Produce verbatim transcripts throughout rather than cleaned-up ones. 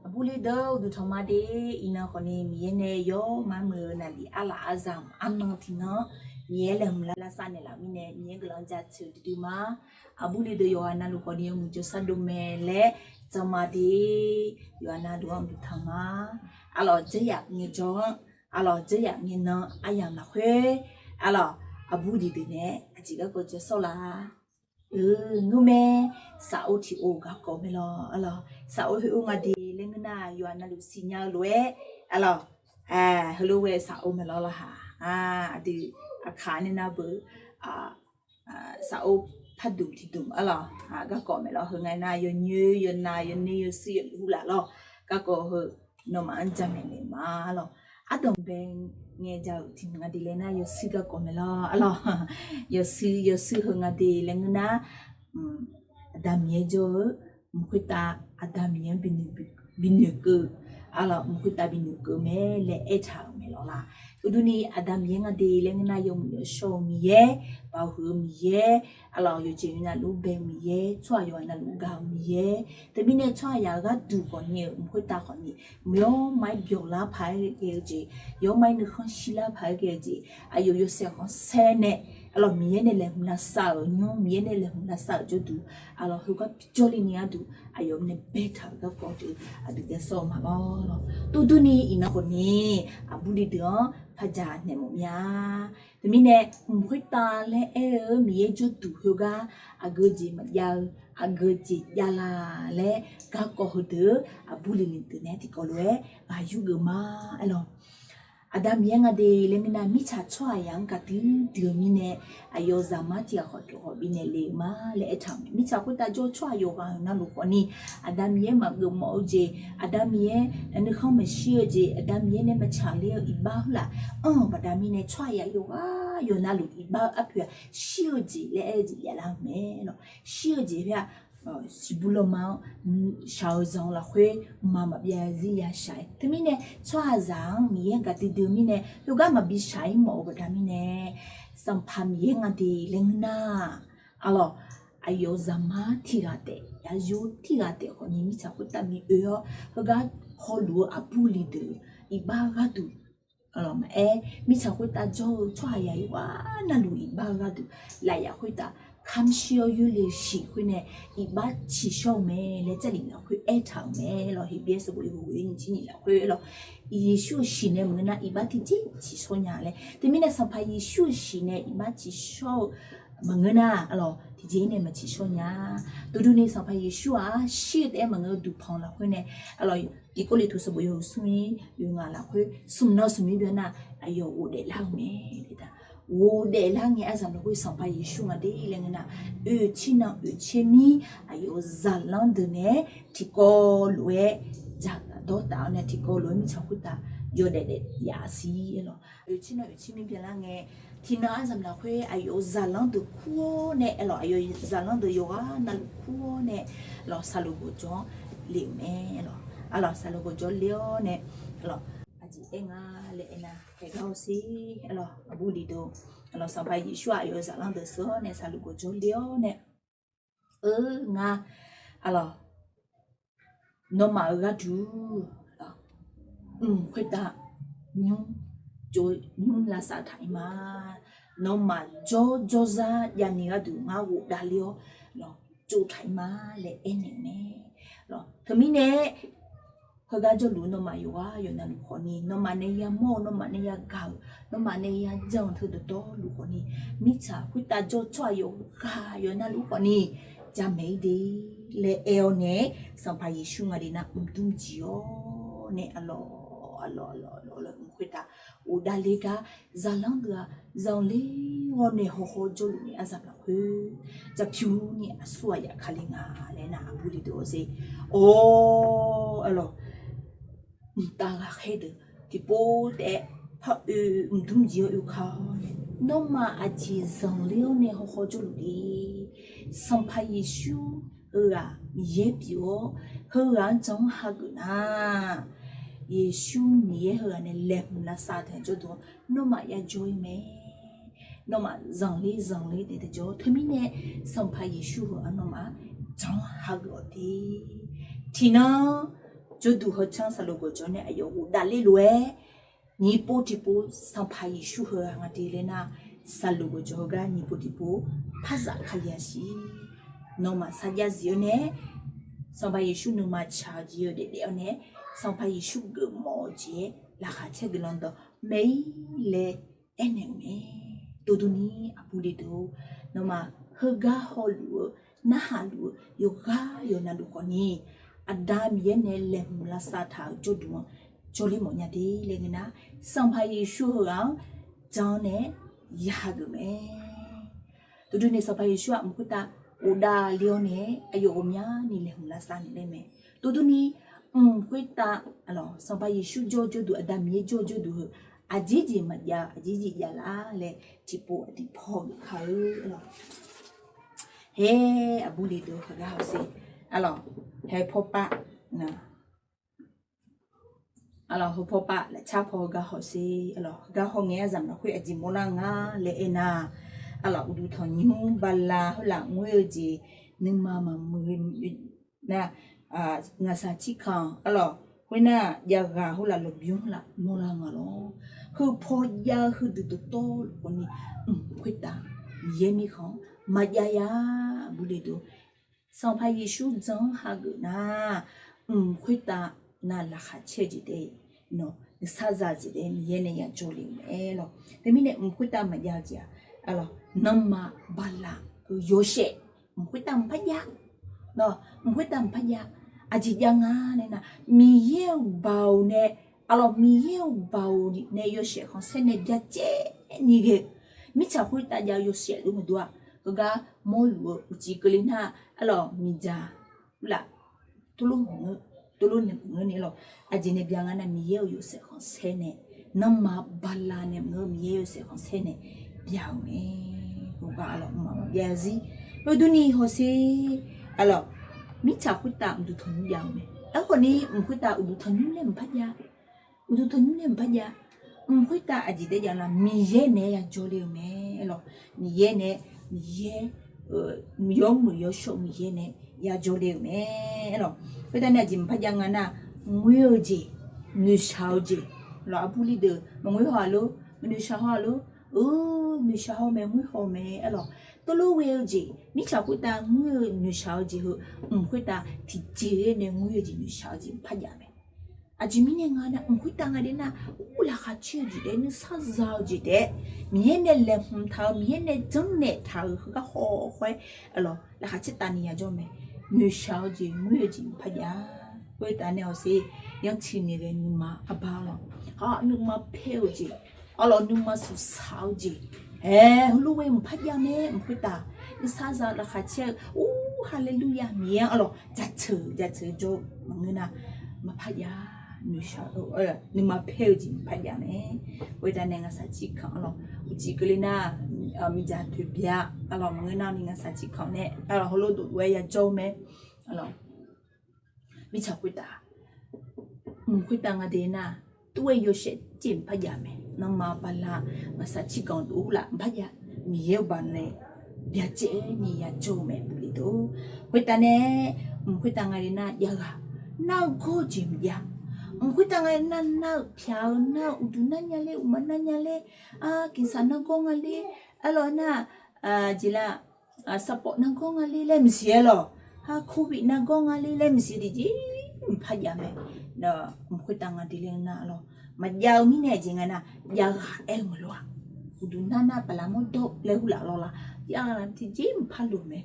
Aqbur li deuq-eu uqduq tanqma de. Iqnan khawfni Miqyaer nae yawr maqmuiq-eu naqlif arlaf arzamq arnan tiqnan Miqyaer laeqhmq lavsav naeqlaf-eu mirnae Miqyaer guiqlanq jaceuq duidui ma. Aqbur li deuq yawqghaq navluf khawfni yawmuiq jawrshar dov mae laer tanqma de. Yawqghaq navluf-anr uqduq tanqma. Arlawq dzeuryaf ngaejawr-anr, arlawq dzeuryaf ngaenan aryamq lafkhoer, arlawq aqbur li deuq nae aqjeq garkawv jawr sawr la. Ngeur mae, safov tiq ov garkawv mae lawr, arlawq safov khoer ov nga de laer ngeur nar yawqghaq navluf siqnya-eu lof-aer, arlawq heulof ghae safov mae lawr lawr ha. Aqdui aqkaq nae nar beu safov parduq tiqdmq arlawq garkawv mae lawr. Heu nga nar yawnyoer yawnav yawner yawshuir yawluf laf lawr. Garkawv heu nawmaf-anr jamaeq naeq ma lawr. Ardanqbae ngae ja-euq tiq nga de laer nar yawshuir garkawv mae lawr, arlawq yawshuir yawshuir heu nga de laer ngeur nar, Aqda Miqyaer jawr-eu mq khoertav Aqda Miqyaer-anr binoeq keuv, arlawq mq khoertav binoeq keuv mae laer aertaq-euq mae lawr la. Uqdui ni Aqda Miqyaer nga de laer ngeur nar yawmuiq yawshawr-eu Miqyaer, baoq huiq-eu Miqyaer, arlawq yawqjeq navluf bae-eu Miqyaer, tsawrhaq yawqghaq navluf gaq-eu Miqyaer. Teumirnae tsawrhaqzaq-eu gharduq khawfni-euq mq khoertav khawfni mq yawr ma-aer byawq lar paq-aer ghae-eu jeq, yawr ma-aer nuikhanr shir lar paq-aer ghae-eu jeq, aqyawf yawshaef khanqsaer nae, arlawq Miqyaer nae laeqhmq lavsav-euq nymr, Miqyaer nae laeqhmq lavsav-euq jawrduq, arlawq heugar bijawr le ni gharduq aqyawf nae baetaq-euq garkawv deuq aqdui jav sawr-eu ma lawr. Tov durni iqnan khawfni aqbur li deuq-anr parjaq naeq mawf mya. Teumirnae mq khoertav laer aer-eu Miqyaer jawrduq khoergar aqgeu jeq maqjav-eu, aqgeu jeq jav la laer garkawv heudeuq aqbur li deuq nae tiqkawv lof-aer ghaq yur geuf ma. Arlawq Aqda Miqyaer nga de laer ngeur nar mirtsaq tsawrhaqzaq-anr gaqdui dui-eu mirnae aqyawf zaqmar tiq ghaq khawf tiq ghaq bifnaeq le-eu ma laer aertaq-euq mae. Mirtsaq khoertav jawr-eu tsawrhaq yawqghaq-euq navluf khawfni Aqda Miqyaer maqgeuf mawf-eu jeq, Aqda Miqyaer nuikhanr maqshir-eu jeq, Aqda Miqyaer nae maqtsaq ler-eu iqbax khoerlaf anr-euq baqda mirnae tsawrhaqzaq yawqghaq yawqghaq navluf iqbax-eu arpoeq-aq shir-eu jeq laer aer-eu jeq javlar-eu mae lawq. Shir-eu jeq khoer-aq siqbuq lanma-anr shaq-eu zanq-eu lafkhoer mqmaq maqbyav zir ya shaq-aer. Teumirnae tsawrhaqzaq-anr Miqyaer gaqdui dui-eu mirnae khoergar maqbi shaq-ir mawf-eu baqda mirnae Sanqpaq Miqyaer nga de laer ngeur nar, arlawq aqyawf zaqmar tiq ghaq taef, yayor tiq ghaq taef khawfni mirtsaq khoertav bi oe-awr heugar hawluf-eu aqbur li deuq iqbax gharduq, arlawq maqaer mirtsaq khoertav jawr-eu tsawrhaqzaq yawqghaq navluf iqbax gharduq lafyaf khoertav kamshir-awr yoerle shiq khoer nae iqbax ciqshawr-eu mae laer Jarlif lafkhoer aertaq-euq mae lawq. Heqbyaer sanqbof yawhuiq nyiq jir nyiq lafkhoer lawq, Yeqsur-euq shiq nae maqngeur nar iqbax tiqjeq ciqshawr nya laer. Teumirnae Sanqpaq Yeqsur-euq shiq nae iqbax ciqshawr-eu maqngeur nar, arlawq tiqjeq-ir nae maqciqshawr nya. Tov durni Sanqpaq Yeqsur-aq shir-eu taef-aer maqngeur-eu duqpanq lafkhoer nae, arlawq Tiqkawv lef tuq sanqbof yawhuiq smr-ir yawhuiq ngaq lafkhoer smq nan smq mir byan nar aqyawf ghofdaef lar-eu mae. Ghofdaef lar ngae aryamq lafkhoer Sanqpaq Yeqsur nga de laer ngeur nar, oeqtser nan oeqtser mir aqyawf-euq zaqlanr deuq nae tiqkawv lof-aer dzaqdawr taf-awr nae tiqkawv lof-aer mirtsaq khoertav yawdaef daef yaf siq-aer lawq. Oeqtser nan oeqtser mir byan lar ngae, tiqnan aryamq lafkhoer aqyawf-euq zaqlanr deuq kur-awr nae, arlawq aqyawf zaqlanr deuq yawqghaq navluf kur-awr nae, arlawq saqloq gawqjawq-anr le-euq mae. Arlawq saqloq gawqjawq le-awr nae, arlawq aqjeq aer nga laer aernar, aergar-awr sher, arlawq aqbur li deuq, arlawq Sanqpaq Yeqsur-aq aqyawf-euq zaqlanr deuq sheuq-awr nae saqloq gawqjawq le-awr nae, eu, ngar, arlawq nawmaf-euq gharduq mq khoertav nymr, nymr lavsav taq-ir ma. Nawmaf jawr jawrzar javni gharduq ngar ghofdaef ler-awr lawq, tsovtaq-ir ma laer aernaeq-eu mae. Teumirnae heugar jawrluf-eu nawmaf yawqghaq yawqghaq navluf khawfni, nawmaf nae yamawr-eu, nawmaf nae yagaq-euq, nawmaf nae yajan-eu teu dawqtawvluf khawfni, mirtsaq khoertav jawr-eu tsawrhaq yawqghaq yawqghaq navluf khawfni jamaeq-ir de laer aer-awr nae, Sanqpaq Yeqsur nga de nar mqdmr jeq-awr nae, arlawq, arlawq, arlawq, arlawq, mq khoertav ghofdaef ler gar zaqlanr deuq-aq zanqler-awr nae hawhaw jawrluf ni aryamq lafkhoer jaqpyur ni aqsur ghaq yaf ka le nga laer nar, aqbur li deuq-awr sher, awr, arlawq mqtav ghaqkhaer deuq tiqpov taef-aer par oe, mqdmr jeq-awr oe ka-awr nae, nawmaf aqjeq zanqler-awr nae hawhaw jawrluf le. Sanqpaq Yeqsur heughaq Miqyaer pyeuf-awr, heughaq-anr jan-anr hageuf nar, Yeqsur Miqyaer heughaq nae laeqhmq lavsav deuq jawrduq-anr nawmaf yajawr-ir mae. Nawmaf zanqler zanqler daef daef jawr-awr, teumirnae Sanqpaq Yeqsur heughaq nawmaf-anr jan-anr hageuf-awq de. Tiqnan jawrduq heu canr saqloq gawqjawq nae aqyawf ghofdav ler lof-aer, nyiq pov tiqpov Sanqpaq Yeqsur heu-aq nga de laer nar, saqloq gawqjawq heugar nyiq pov tiqpov par zaf Kali-aq siq. Nawmaf sarjax zif-awr nae, Sanqpaq Yeqsur nuima tsaq-eu jeq-eu daefdaef-awr nae, Sanqpaq Yeqsur geufmawf-eu jeq-aer laqkhaq caer guiqlanq dawq mae-ir laer aernaeq-euq mae. Tov durni aqbur le deuq, nawmaf heugar hawluf-eu, narhaq luf-eu yawqghaq yawqnavluf khawfni, Aqda Miqyaer nae laeqhmq lavsav taq-euq jawrduq-anr jawrler mawfnya de laer ngeur nar, Sanqpaq Yeqsur heu-aq-anr jan-anr nae ya hageuf mae. Tov durni Sanqpaq Yeqsur-aq mq khoertav ghofdav ler-awr nae aqyawf ghawqmyani laeqhmq lavsav naeq laer mae. Tov durni mq khoertav, Sanqpaq Yeqsur jawr-eu jawrduq, Aqda Miqyaer jawr-eu jawrduq heu aqjeq jeq maqjav, aqjeq jeq javlar laer tiqpov aqdui paw geuf kar-eu. Haer aqbur le deuq heugar hawsher, aqlawq, haer pawpav, aqlawq, heu pawpav lafcar paw heugar hawsher, aqlawq, heugar hawngae-aer zaqmq lafkhoer aqjeq mawrlar nga laer aernar, aqlawq, uqduq tanqnymr bala khoerlaf ngoer-eu jeq nuima maqmuiq nar, ngaqsaq cirkanq, aqlawq, khoernar javghaq khoerlaf lawqbymr laf mawrlar nga lawr. Heu paw jav-eu heudeuq dawqtawvluf khawfni, mq khoertav Miqyaer mirkhanq-anr maqjav ya. Aqbur le deuq, Sanqpaq Yeqsur jan-anr hageuf nar, mq khoertav nav laqkhaq caer-eu jeq taef, nawq nuisar za-eu jeq taef Miqyaer nae yajawr le-eu mae lawq. Teumirnae mq khoertav maqjav-eu jeq-aq, aqlawq, nanrma bala-eu yawshaef, mq khoertav mq par jav, mq khoertav mq par jav. Aqjeq jav nga nae nar, Miqyaer-euq baoq nae, aqlawq, Miqyaer-euq baoq nae yawshaef khanqsaer nae byacaevni ghae-eu, mirtsaq khoertav jav-eu yawshaef lor maqdur-aq, heugar mawrluf-eu uqcif keuvle nar, aqlawq, miqdzaq laf, tov lor maqngeur, tov lor nae maqngeur ni lawq. Aqjeq nae bya nga nar, Miqyaer-euq yawshaef khanqsaer nae, nanrma bala nae maqngeur, Miqyaer yawshaef khanqsaer nae bya-euq mae. Heugar aqlawq, mqmaq maqbyav zarzir. Heu durni hawsher, aqlawq, mirtsaq khoertav uqduq tanqnymr jav-eu mae. Aerkhawfni mq khoertav uqduq tanqnymr nae mq par jav. Uqduq tanqnymr nae mq par jav. Mq khoertav aqjeq taef jav nar, Miqyaer nae yajawr le-eu mae lawq. Miqyaer nae, Miqyaer, yawmuiq yawshawr-eu Miqyaer nae yajawr le-euq mae lawq. Khoertav nae aqjeq mq par jav nga nar, ngoer-eu jeq, noeqshaq-eu jeq, lawq, aqbur le deuq, maqngoer haw-a lor, maqnoeqshaq haw-a lor, noeqshaq haw mae, ngoer haw mae, aqlawq, tov lor ghae-eu jeq, mirtsaq khoertav ngoer-eu noeqshaq-eu jeq heu, mq khoertav tiqjeq-aer nae ngoer-eu jeq, noeqshaq-eu jeq mq par jav mae. Aqjeq mirnae nga nar, mq khoertav nga de nar, ur laqkhaq caer-eu jeq taef, nuisar za-eu jeq taef, Miqyaer nae laeqhmq taq-eu, Miqyaer nae janrnaeq taq-euq heugar haw khawr-aer, aqlawq, laqkhaq caer tavni yajawr mae. Noeqshaq-eu jeq, ngoer-eu jeq mq par jav. Khoertav nae hawsher, yanrciq miqghae nuima arbar lawq, nuima paer-eu jeq, aqlawq, nuima suqsaq-eu jeq, aer, heulof ghae mq par jav mae. Mq khoertav nuisar za-eu laqkhaq caer-eu, ur, haleluya, Miqyaer-anr aqlawq jaceuq jaceuq jawr-eu maqngeur nar, maqpar jav. Noeqshaq, nuima paer-eu jeq mq par jav mae. Khoertav nae ngaqsaq cirkanq, aqlawq, uqcif keuvle nar, miqdzaq toeqbya, aqlawq, maqngeur nar ni ngaqsaq cirkanq nae, aqlawq, heulof dovdov-aer yajawr-eu mae. Aqlawq, mirtsaq khoertav, mq khoertav nga de nar, tov-aer yawshaef jeq mq par jav mae. Nanrma bala, ngaqsaq cirkanq dov laf mq par jav. Miqyaer-euq baoq nae byacaevni yajawr-eu mae, aqbur le deuq. Khoertav nae, mq khoertav nga de nar, javghaq nar-eu gawr-eu jeq maqjav. Mq khoertav nga de nar, nar-eu pyaq-eu nar-eu uqduq nar nya ler, uqma nar nya ler, aqkiqsaq nargawr nga ler, aqlawq nar, jeq la, sarpawf nargawr nga ler laer maqsiq-aer lawq, covid nargawr nga ler laer maqsiq, tiqjeq mq par jav mae. Mq khoertav nga de ler nar lawq, maqjav-eu mirnae jeq nga nar, javghaq aer-eu maqloq-aq, uqduq nar nar baqlaq mawr dawr laer hurlaf lawr la, javghaq tiqjeq mq par loq mae.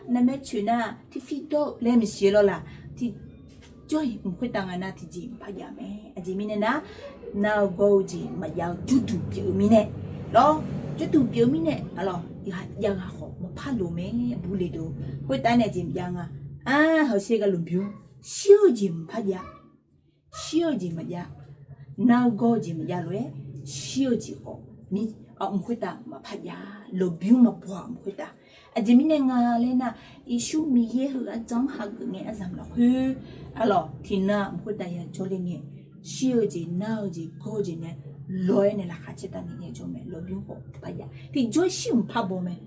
Navmaer coeq nar tiqfir dawr laer maqsiq lawr la, tiqjawr-iq mq khoertav nga nar tiqjeq mq par jav mae. Aqjeq mirnae nar, nar-eu gawr-eu jeq maqjav-eu jawrduq pyeuf-eu mirnae lawr, jawrduq pyeuf-eu mirnae, aqlawq, javghaq khawf maqpar loq mae, aqbur le deuq. Khoertav nae jeq mqjav nga, ar, hawsher gar lmqbymr, shir-eu jeq mq par jav. Shir-eu jeq maqjav, nar-eu gawr-eu jeq maqjav lof-aer, shir-eu jeq khawf, mq khoertav maqpar jav, lmqbymr maqbaw-aq mq khoertav. Aqjeq mirnae nga laer nar, Yeqsur Miqyaer heugar jan-anr hageuf ngae aryamq lafkhoer, aqlawq, tiqnan mq khoertav yajawr ler ngae, shir-eu jeq, nar-eu jeq, gawr-eu jeq nae law-aer nae laqkhaq caer tavni yajawr mae, lmqbymr khawf mq par jav, tiqjawr shir mq par baw mae.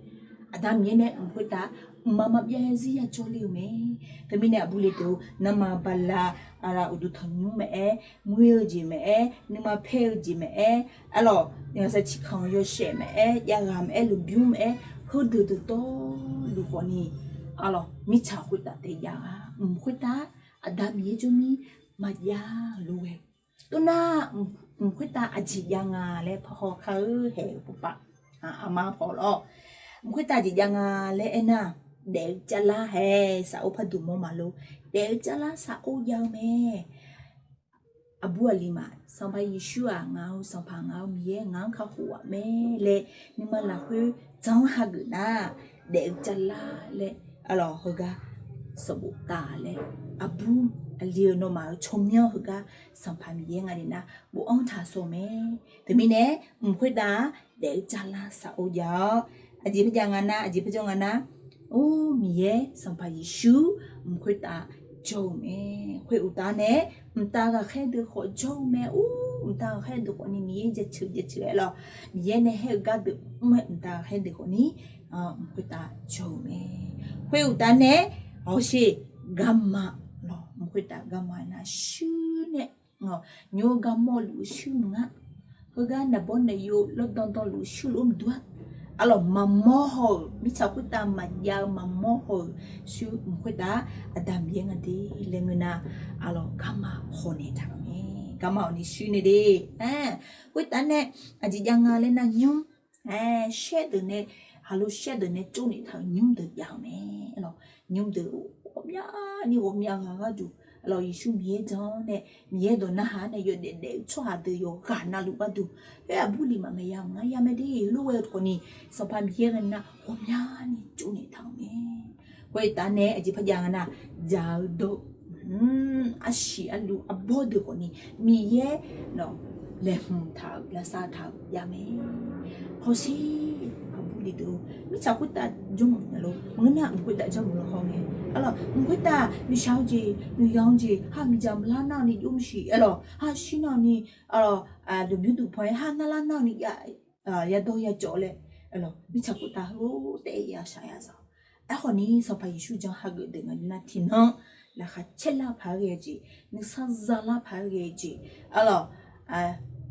Aqda Miqyaer nae mq khoertav mqmaq maqbyav-aer zir yajawr le-eu mae. Teumirnae aqbur le deuq-or, nanrma bala, aqlaf uqduq tanqnymr maqaer, ngoer-eu jeq maqaer, nuima paer-eu jeq maqaer, arlawq, saqciq kanq yawshaef maqaer, javghaq maqaer, lmqbymr maqaer, heudeuq deuqtawvluf khawfni, arlawq, mirtsaq khoertav taef jav-a. Mq khoertav Aqda Miqyaer jawrmir maqjav-euq lof-aer, toxnar mq khoertav aqjeq jav nga laer parhaw kar-eu haeq-eu pov pav, aqma paw lawr. Mq khoertav aqjeq jav nga laer aernar, daef-eu carlar hae, safor parduq mawr maqlor, daef-eu carlar safor jav-eu mae. Aqbur aqli ma, Sanqpaq Yeqsur-aq ngaq-euq Sanqpaq, ngaq-euq Miqyaer, ngaq-anr kakhof-aq mae laer nuima lafkhoer jan-anr hageuf nar, daef-eu carlar laer, arlawq, heugar sanqbof taf laer, aqbur aqli-eu nawmaf-euq tsawrmyanr heugar Sanqpaq Miqyaer nga le nar bofanr taq sawq mae. Teumirnae mq khoertav daef-eu carlar safor jav-awr, aqjeq parjav nga nar, aqjeq parjav nga nar, or, Miqyaer Sanqpaq Yeqsur mq khoertav jawr-eu mae. Khoeruqtaf nae mqtav ghaqkhaer deuq khawf jawr-eu mae. Or, mqtav ghaqkhaer deuq khawfni Miqyaer jaceuq jaceuq-aer lawr, Miqyaer nae haer-eu gardeuq mr-aer mqtav ghaqkhaer deuq khawfni mq khoertav jawr-eu mae. Khoeruqtaf nae hawsher garma lawr, mq khoertav garma nar shuir nae nymr-eu garmawr luf-eu shuir maqnga. Heugar naqbawr naqyov lawrdan dan luf-eu shuir lof-aer maqdur-a. Arlawq, maqmawr haw-euq, mirtsaq khoertav maqjav-eu maqmawr haw-euq shuir mq khoertav Aqda Miqyaer nga de laer ngeur nar, arlawq, garma hawnaeq taq-euq mae. Garma hawni shuir nae de. Khoertav nae aqjeq jav nga laer nar, nymr, shaer deuq nae, haqlo shaer deuq nae tsovnaeq taq-euq nymr deuq jav-euq mae. Arlawq, nymr deuq ghawqmyani ghawqmya ghaq gharduq, arlawq, Yeqsur Miqyaer jan-awr nae, Miqyaer dawq narhaq-anr nae yawdaef daef-eu tsawrhaq deuq yawqghaq navluf gharduq, khoer aqbur li maqmaeq ya maqnga ya mae de. Heulof ghae-eu khawfni Sanqpaq Miqyaer ghae nar ghawqmyani tsovnaeq taq-euq mae. Khoertav nae aqjeq parjav nga nar, dzaq-eu dawq, arsiq arluf arbawr deuq khawfni Miqyaer nawq laeqhmq taq-euq lavsav taq-euq jav mae. Hawsher, aqbur li deuq-or, mirtsaq khoertav jawrmawf nya lor, ngeur nar mq khoertav jawrmawf lawr haw ngae. Arlawq, mq khoertav noeqshaq-eu jeq, noeqya-eu jeq, ha miqdzaq maqlar nar-awq ni jov maqsiq. Arlawq, ha shir nar-awq ni, arlawq, duqbymr duqpanq-aer ha narlar nar-awq ni jav, yadawr yacawv laer, arlawq, mirtsaq khoertav heulof taef-aer ya shaq ya za-awq. Aerkhawfni Sanqpaq Yeqsur jan hageuf deuq nga nar, tiqnan laqkhaq caerlar paq-aer ghae-eu jeq, nuisar zalar paq-aer ghae-eu jeq, arlawq,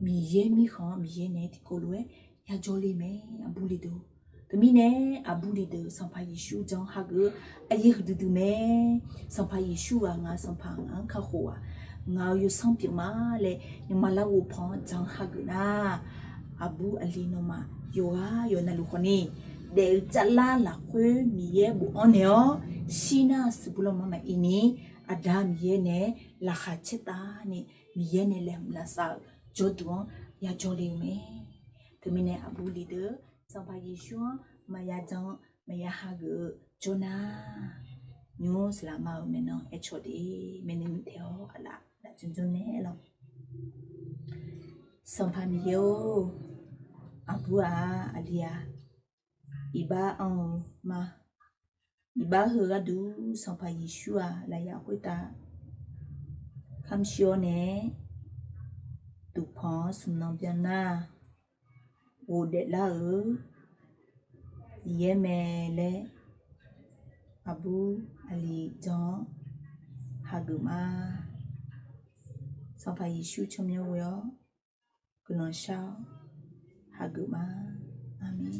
Miqyaer mirkhanq-anr Miqyaer nae tiqkawv lof-aer yajawr le mae, aqbur li deuq. Teumirnae aqbur li deuq Sanqpaq Yeqsur jan hageuf-eu aqyuif huiqdui dui mae. Sanqpaq Yeqsur-aq ngaq-euq Sanqpaq, ngaq-anr kakhof-aq, ngaq-euq yawsanr pyeuf ma laer nuima larghov pan-anr jan hageuf nar, aqbur aqli nawmaf yawqghaq yawqnavluf khawfni daef-eu carlar lafkhoer Miqyaer bofanr naeq-awr, shir nar siqbur lanma maqir ni, Aqda Miqyaer nae laqkhaq caertavni Miqyaer nae laeqhmq lavsav-euq jawrduq-anr yajawr le-eu mae. Teumirnae aqbur li deuq Sanqpaq Yeqsur-anr maqya jan maqya hageuf-eu jawr nar, nymr saqlaqma-euq maeqnan aercaw de, maeqnan tae-awr aqlaf lafjmr jmr nae aerlawq. Sanqpaq Miqyaer-or, aqbur-aq aqli-aq, iqbax anr-eu ma. Iqbax heu gharduq Sanqpaq Yeqsur-aq lafyaq khoertav kamq shir-awr nae, duqpanq-anr smq nan byannar ghofdaef lar-euq Miqyaer mae laer aqbur aqli jan-anr hageuf ma. Sanqpaq Yeqsur tsawrmyanr ghoe-awr guiqlanq shar-awr hageuf ma. Aqmeq.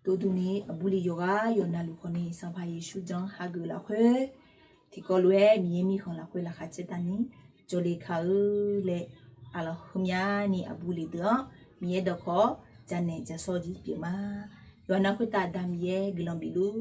Dovduq ni aqbur li yawqghaq yawqnavluf khawfni Sanqpaq Yeqsur jan-anr hageuf lafkhoer, tiqkawv lof-aer Miqyaer mirkhanq lafkhoer laqkhaq caertavni jawrle ka-eu laer, aqlaf heumyani aqbur li deuq-anr Miqyaer dawqkawq janaeq jasawr jir pyeuf ma. Yawqha nav khoertav Aqda Miqyaer guiqlanq bifluf